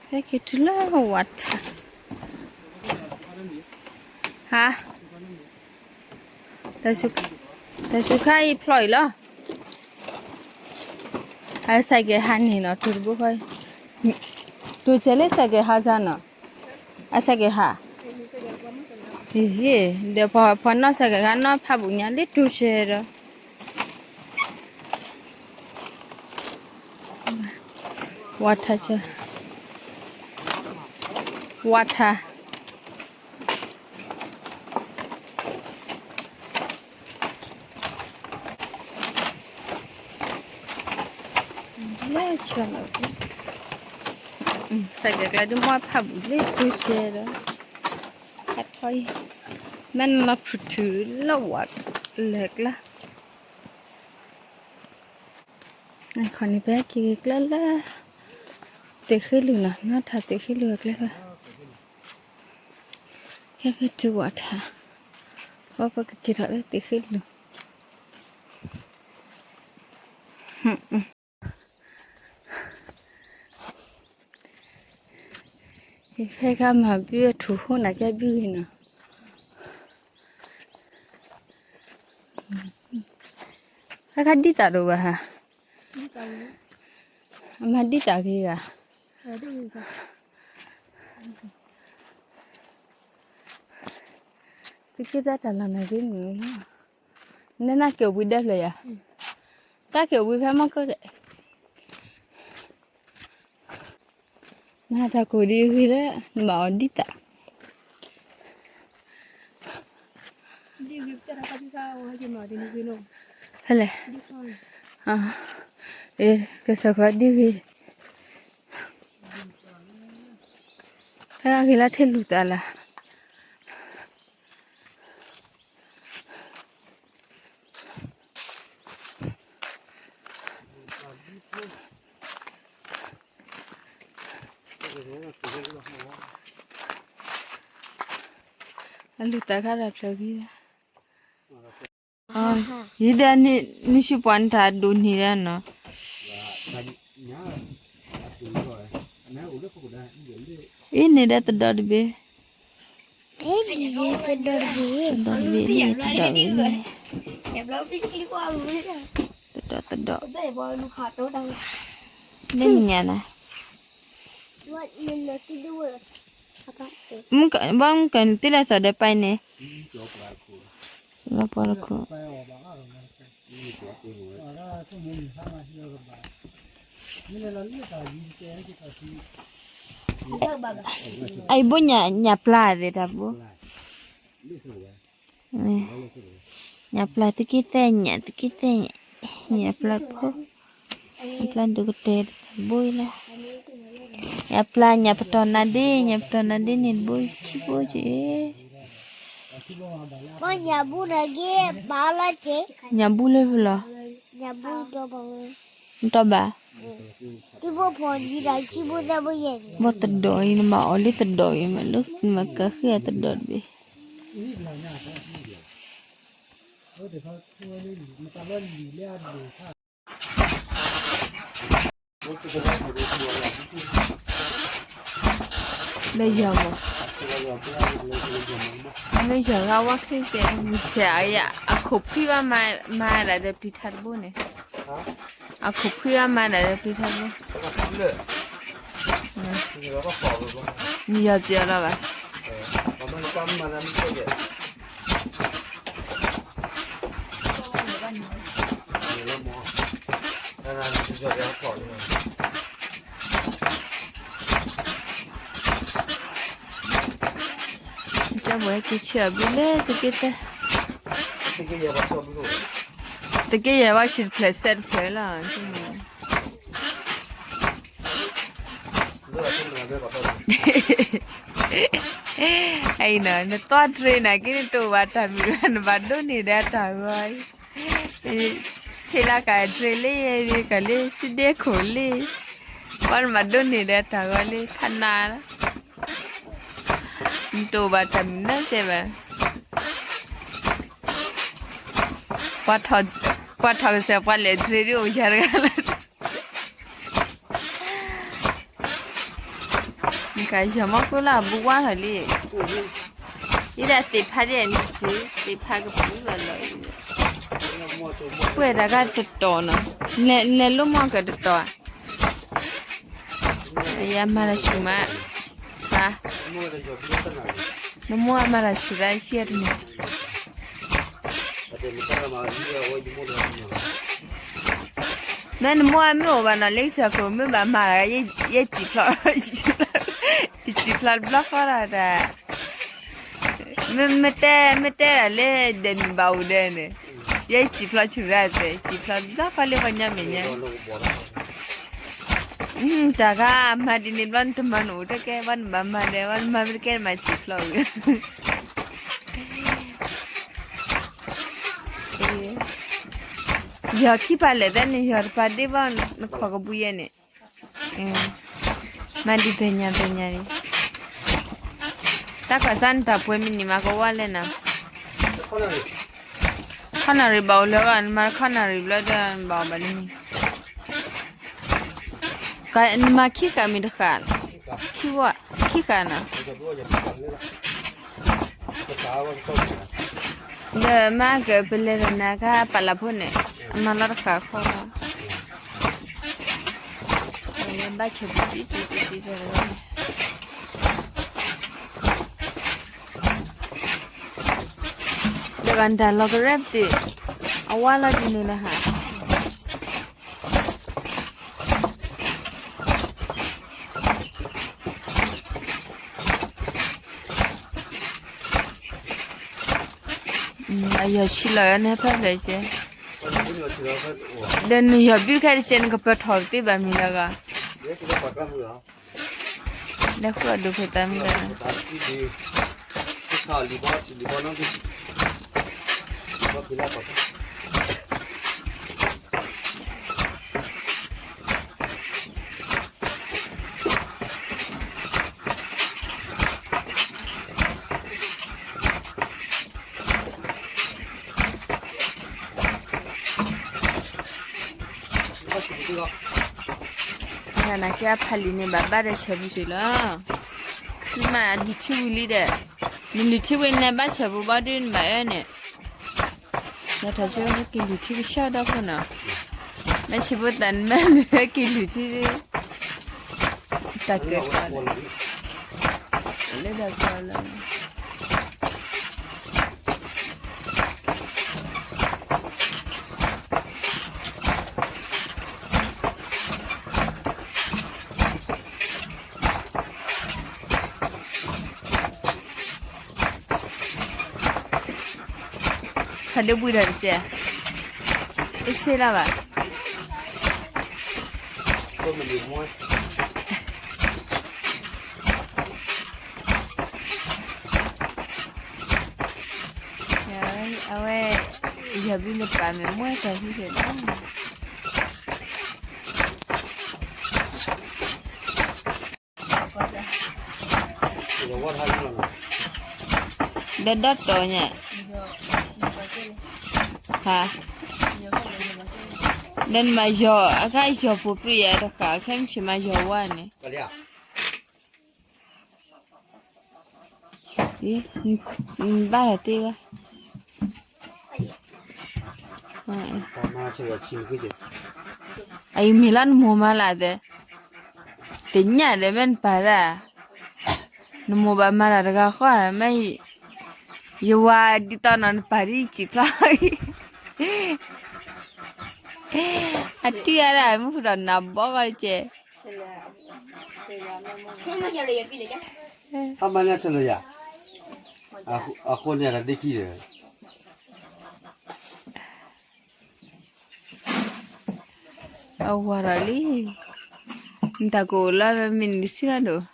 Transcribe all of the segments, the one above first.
ဖဲက့ၤတုၤလၢဝးထး, ဟါ, တၢ်ဆူးခါအံၤဖျိအံၤလီၤ, အစဲးကဲၤဟးန့ၣ်နီၤ တိၤတဘိဃီ, တိၤကဲၤလၢစဲးကဲၤဟးစ့ၢ်နီၤ, အစဲးကဲၤဟး, ဒီးပှၤနီၢ်စဲးကဲၤဟးနီၢ်ဖးဘူးညါလၢတိၤကဲၤဒီး ဝးထး, ဝးထး, လၢဆၢလီၤ, စဲးကဲၤကျါဒုးမ့ၢ်ဖးဘူးလၢတိၤကဲၤဒီး, ဟးထီၣ်အံၤ, မ့ၢ်နလီၤဖုးထုးလၢဝးလဲၤကျါ အခီန့ၣ် ပဟဲက့ၤကျဲလၢ သုးဃ့လုာ်နီၤ, နီၢ်ထးသုးဃ့လုာ်အကျဲဖဲ, ကဲဖဲတုၤဝးထး, အပကက့ၤထီၣ်လၢသုးဃ့လုာ်, ယဖဲကမၤဘုအထူၣ်ဟိၣ်နၤကဲဘုဂ့ၤနီၤ, ဖဲကဒံသးဒိၣ်ဘၣ်ဟါ, အမၤဒံသးဂ့ၤဂၤ, သုက့သးတၢ်လီၤနၤဂ့ၤမုာ်လီၤ, နနၢ်က့ၤအိၣ်ဘှံးဒဲဖျၢၣ်ယၤ, တၢ်က့ၤအိၣ်ဘှံးဖဲမီၢ်ကၢၢ်ဒဲး နတၢ်ကိၢ်ဒံးဂ့ၤလၢ နဘၣ်အီၣ်ဒံသး, ဖဲလဲၣ်, ကစၢ်ခီဒံဂ့ၤ, ဖဲအဂ့ၤလၢထံလူၤသးလၢ အလူၤသးခါဒီးဖျၢၣ်ဂ့ၤ, ယဒၣ်န့ၣ် နံၣ်ဆံပှၤနတၢ်ဒိၣ်န့ၢ်ဒၣ်နီၤ, အံၤန့ၣ်ဒီးသဒီးတဘ့ၣ်, သဒီးတဘ့ၣ်န့ၣ် သဒီးတဘ့ၣ်န့ၣ်, သဒီးသဒီး, မ့ၢ်ညါနၤ, ဘၣ်မုၢ်ကနုာ်တုၤလၢစီၤဒီးပာ်န့ၣ်, လီၤပှၤတခိၣ် အံၤဘိညၣ်ပျၢ်သ့ၣ်တၢ်ဘိ, ညၣ်ပျၢ်သုက့သဲၣ်ညၣ် သုက့သဲၣ်ညၣ်, ညၣ်ပျၢ်ဖိ, ညၣ်ပျၢ်ဒိၣ်ကတၢၢ်တဘိလီၤ, ညၣ်ပျၢ်ညၣ်ပတီၢ်နါဒ့ ညၣ်ပတီၢ်နါဒ့န့ၣ်တဘိခံဘိက့ၤ, ညၣ်ဘူလၢဖဲလဲၣ်, နတီၢ်ဘၣ်, ဘၣ်သဒီးအံၤ နဘၣ်အီၣ်လၢသဒီးအံၤမးလၢ နမၤကဃ့အသဒီးတဘ့ၣ် လၢယၤမး, လၢယၤဂၤဝါချ့ကဲ မုၢ်ဆဲးအယၤ အခိၣ်ဖှံဘၣ်မၤဒၣ်ဒီးပျံၤထါတဘိန့ၣ်, အခိၣ်ဖှံဘၣ်မၤဒၣ်ဒီးပျံၤထါတဘိ, မ့ၢ်ယၤပျံၤလီၤဘၣ်. ကၠီဘှဲက့ၤဆၢဘုလၢသုက့တၢ်, သုက့ယဲၢ်ဘၣ်ဆံးတဖျၢၣ်စဲးတဖျၢၣ်လီၤ. အံၤနီၤ နသွၣ်တြ့နၤက့ နတအိၣ်ဘၣ်တၢ်မုာ်ဘၣ် နဘၣ်ဒိးန့ၢ်ဒီးတၢ်ဂီၤအံၤ, ဆ့လၢကၤတြ့လံ ကၤလၢစုဒ့ခိၣ်လံ, ပှၤနဘၣ်ဒိးန့ၢ်ဒီးတၢ်ဂီၤလံ ဖးနၤလီၤ, နတအိၣ်ဘၣ်တၢ်မုာ်နီတစဲးဘၣ်. ပှၤထီၣ်ကစၢ် ပှၤလဲၤတြ့ဒ်အိၣ်ယၤတဂၤလၢ အ ကယီၤမီၢ်ကိၣ်လၢအဘူးဝါထီၣ်လံ, ယဒၣ်သ့ၣ်ဖးဒ်အံၤန့ၣ်စ့, သ့ၣ်ဖးကပူၤလီၤလီၤ, ကွဲးတၢ်ကတတီၤနီၤ, လဲၤလိၣ်မီၢ်ကတတီၤ, ယမၤတၢ်ဆူၣ်မး, ဟါ, နမိၢ်အမၤတၢ်ဆူၣ်ဒၣ်ဆံးတန့ၢ် မ့ၢ်နမိၢ်အမ့ၢ်အိၣ်ဘၣ်နီၤ လၢကစၢၢ်ခိၣ် မ့ၢ်ဘၣ်မၤတၢ် ယဲစံၣ်ဖျီ, ယစံၣ်ဖျီတဘျီဃီဒီးတၢ်, မ့ၢ်တဲ, မ့ၢ်တဲဒၣ်လၢဒဲးမ့ၢ်ဘၣ်အိၣ်ဒဲးန့ၣ်, ယဲစံၣ်ဖျီဆူၣ်ရၣ်သဲး စံၣ်ဖျီတဘျီဃီလၢပှၤညါမဲာ်ညါ, တၢ်ခါမၤဒ်န့ၣ်ဘျီနတမၤနအိၣ်တကဲ ဘၣ်နဘၣ်မၤဒဲး ဘၣ်နမၤမ့ၢ်တကဲနမၤစံၣ်ဖျီဝံၤ ယီၤခံပၤလဲၣ်သဲန့ၣ် ယီၤတပၤဒ့ဘၣ်နခီၣ်ကပူၤယဲန့ၣ်, မၤဒ်ဖဲညါဖဲညါန့ၣ်, တၢ်ခးစၢ်နတၢ်ပှဲၤမံၤန့ၣ် မၤကဝီၤလဲၣ်နၤ, ခီနၣ်ရံၣ်ဘၣ်အိၣ်လၢၤဘၣ် နမၤခီနၣ်ရံၣ်ဘျီဒီးနဘၣ်အီၤဘၣ်လံန့ၣ်, နမၤခံဃာ်မ့ၢ်တဃာ်, ခံဝီ, ခံဃာ်နၤ ဒီးမၤကပလဲၤဒီးနၤခါပာ်လးဖိန့ၣ်, မၤလီၤတဃာ်ခီလီၤ, ဘၣ်ဆၢပူၤတံၢ်တံၢ်တံၢ်တံၢ်, ဒီးဘၣ်နတၢ်လီၤကရဲပသ့ၣ်, အဝါလီၤဒ်န့ၣ်လၢဟါ အယီၤဆံးလီၤန့ၣ်ဖဲဖျၢၣ်ကဲ, ဒီးနယီၤဘုခဲတကဲ နကပၢၤထီၣ်သ့ဘၣ်မံၤလၢဂၤ, လၢဃုအဒိၣ်ဖဲတၢ်မံၤလၢ နကဲအဖးလံာ်န့ၣ် ဘၣ်ဘၣ်ဒီးဆၢပူၤစ့ၢ်လီၤ, ခုမးအလုၢ်ထံဝံၤလံဒီး, နလုၢ်ထံဝံၤန့ၣ် ဘၣ်ဆၢပူၤဘၣ်ဒုးနဘၣ်အၢန့ၣ်, နထီၣ်ဆိက့ၤလုၢ်ထံကဆှီဒီခိၣ်နီၤ, မ့ၢ်ဆံးဖိသၣ်နမ့ၢ်လုၢ်က့ၤလုၢ်ထံ, တၢ်ကဲၤလၢဒၢးကီလၢ ခဒဘှံးဒီးတစဲး, တစဲးလၢၤဘၣ်, အဝဲ, ယီၤဘုန့ၣ်ပာ်မ့ၢ်မွဲတၢ်ဟံးက့ၤလီၤ. ဒီးဒီတီၤညါ, ဟါ, ဒီးနမၤယီၤ, အခါယီၤဖိပြံယၤတဃာ် ခဲမုၢ်ဆ့ၣ်မၤယီၤဝါန့ၣ်, ဘၣ်ဒီးတ့ၢ်ဂၤ အံၤမ့ၢ်လၢနမိၢ်မၤလၢသဲ, သ့ၣ်ညါဒီးမ့ၢ်နပာ်ဒၣ်, နမိၢ်ဘၣ်မၤတၢ်တဂၤဃီ, မ့ၢ်ယဝၤဒ်သိးနီၤ နပာ်ဒ်ယစံၣ်ဖျီ, အတံၢ်အါဒၣ် မုၢ်ဃုဒီးနၤဘီဂီၢ်တကဲး အမၤနၢ်ဆၢလၢယၤ, အဃိန့ၣ်တၢ်ဒ့ခံဒီး, အဝၤဒီးလံ, နတၢ်ကအိၣ်လၢမ့ၢ်နတဆံးလၢဒိၣ်,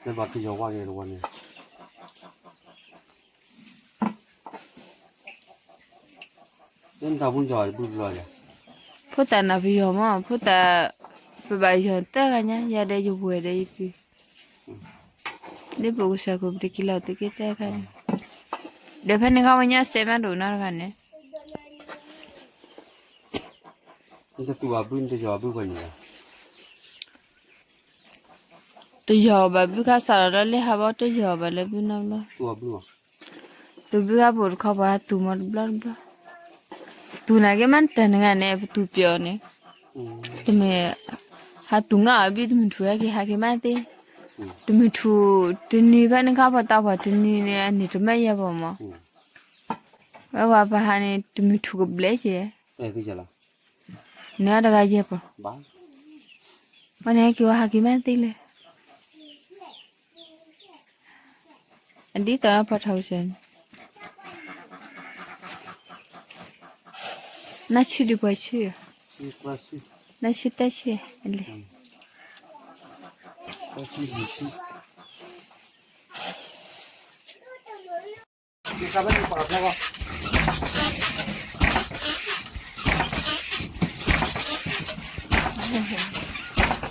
နဘၣ်ကယီၤဝါက့ၤတဝီန့ၣ် ဖိသၣ်နၢ်ပယီၤမး ဖိသၣ်, ပဘၣ်ယီၤသၢဂၤညါ ယၤဒီးယဝဲၢ်ဒီးယပုၢ်, ဒ်ပကစၢ်ခိၣ်ပတက့ၤလီၤသုးက့သၢခါန့ၣ်, ဒီးဖဲန့ၣ်ခါဝဲညါစဲးမးဒိၣ်နီတဂၤန့ၣ် နတသူၣ်အဘု နတယီၤအဘုဖဲန့ၣ်လီၤ. တယီၤဘၣ်ဘုခါစးထီၣ်ဒီးလၢဟးဘီ တယီၤဘၣ်လၢဘုနီတဘျီ, သူၣ်ဘုခါပအိၣ်တခီပှၤဟးသူၣ်မီၤတဘျီတဘျီ, သူၣ်နာ်က့မးတၢ်နဂၤန့ၣ် ပသူၣ်ပျီန့ၣ်, တမ့ၢ် ဟးသူၣ်ငါအီၤဘံၣ် တမုၢ်ထူၣ်ဟဲက့ၤဟးက့ၤမးသ့, တမုၢ်ထူၣ်တနံၤဖဲန့ၣ်ခါပှၤတၢ်ပှၤတနံၤန့ၣ် အန့ၣ်တမ့ၢ်ယဲၢ်ပီၤမး, ဝဲပှၤပဟးန့ၣ် တမုၢ်ထူၣ်ကဘျဲၣ်က့ၤ န့ၣ်အတဂၤယဲၢ်ပီၤ, ဝဲန့ၣ်ဟဲက့ၤဝဲဟးက့ၤမးသ့လဲၣ်, အဒ်သိးပှၤထီၣ်ကစၢ်န့ၣ်, နၢ်ဆံဒုးပှၤဆံ, နၢ်ဆံတၢ်ဆံ, အလဲၣ်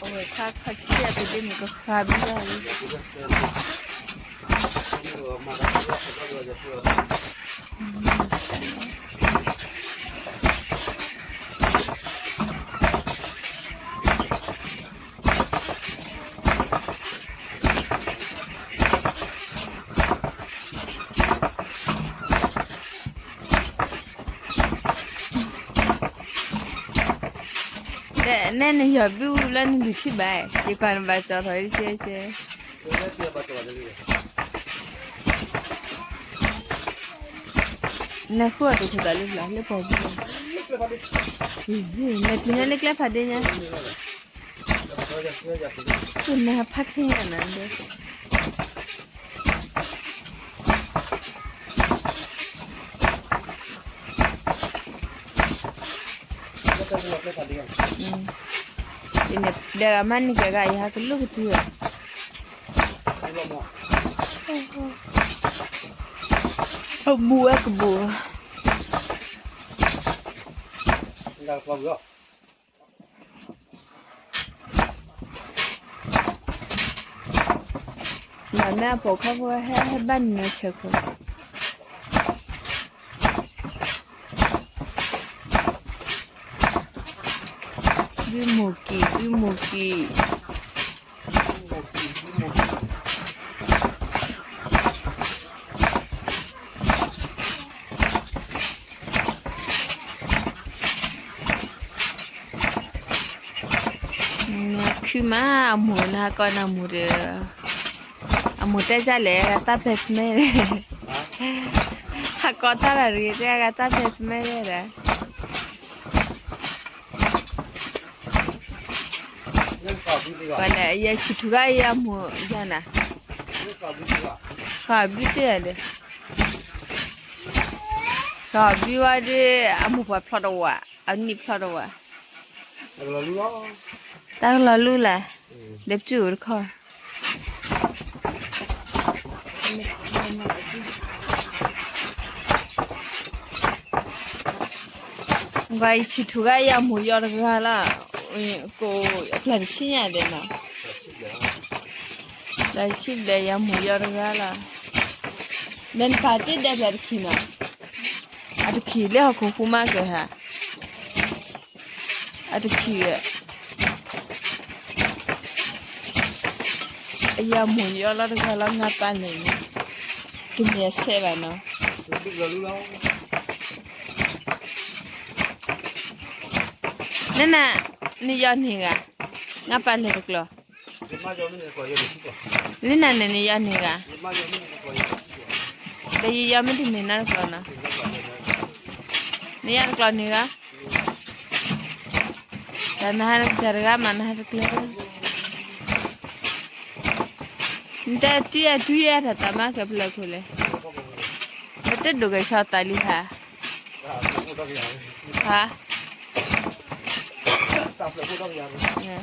အဝဲခါခါဆံအပဒ့န့ၣ် ကဃါဘံၣ်လီၤလံ. နဲနယီၤဘံၣ်အူလၢနလုၢ်ထံဘၣ်, ယကွၢ်နဘၣ်စီၣ်ထီၣ်ဆဲဆဲ, နဃုအီၤတခိၣ်သးလၢဘျီလၢပှၤဘံၣ်, နတုၤညါလၢကျဲဖးဒ့ညါ, နဖးခဲညါနၤဒီး ဒီးမ့ၢ်န့ၣ်ကဲဂၤ ယဟးကလိကတုၤ, အဘူးအကဘူး, မ့ၢ်အပိာ်ခီဖိဟဲဟဲဘၣ်နုာ်နၤဆၢခိၣ်, ဘုမိၢ်ကံၢ် ဘုမိၢ်ကံၢ်, နခုမးအမိၢ် နဟးကိးနၤမိၢ်ဒီး, အမိၢ်တဲဒ်လဲၣ် အဂၤသးပဲာ်စမဲ, ဟးကိးတၢ်လၢတဂ့ၤ တဲအဂၤသးပဲာ်စမဲဒီး ပှၤလၢယဲၢ်ဆံထူၣ်ဂၤအံၤအမိၢ်ယၤနၤ, ဃီဘံၣ်တ့ၢ်ဒီး, ဃီဘံၣ်ဝဲဒီး အမိၢ်ပှၢ်ဖျီတဝး, အနံၣ်ဖျီတဝး, တၢ်ကလီၤလူလၢ်, ဒီးပစုၣ်အိၣ်တခီ ပှၤယဆံထူၣ်ဂၤအံၤအမိၢ်ယီၤတဂၤလီၤ, ကိးအကျါတဆံညါဒဲးနီၤ, ကျါတဆံဘျဲၣ်ယမိၢ်ယီၤတဂၤလီၤ, ဒီးနပာ်တ့ၢ်ဒဲးဖျၢၣ်တခံနီၤ, အတခံးလၢဟီၣ်ခိၣ်ဃူမးကဲၤဟး အတခံး, အယမိၢ်ယီၤလီၤတဂၤလီၤ ငါပာ်လဲၤန့ၣ်, တမ့ၢ်အဆဲးဘၣ်နီၤ, နနၤ, နယီၤန့ၢ်ဂၤ, ငါပာ်လဲၤတကျီၤ, လၢနၤန့ၣ် နယီၤန့ၢ်ဂၤ, ဒီးယယီၤမ့ၢ်တန့ၢ်နီတကျီၤနီၤ, နယီၤတကျီၤန့ၢ်ဂၤ, တၢ်နဟးနကစၢ်တဂၤမး နဟးတကျၢၤ, နတဲတံၤအတုၤယဲၢ်တၢ်တၢ်မၤကဲၤဖျၢၣ်ခိၣ်လဲၣ်, ပတဒိၣ်ကဲၤဆီသးလံဟါ, ဟါ, တၢ်ဖျၢၣ်ခိၣ်တၢ်ကယၤန့ၣ်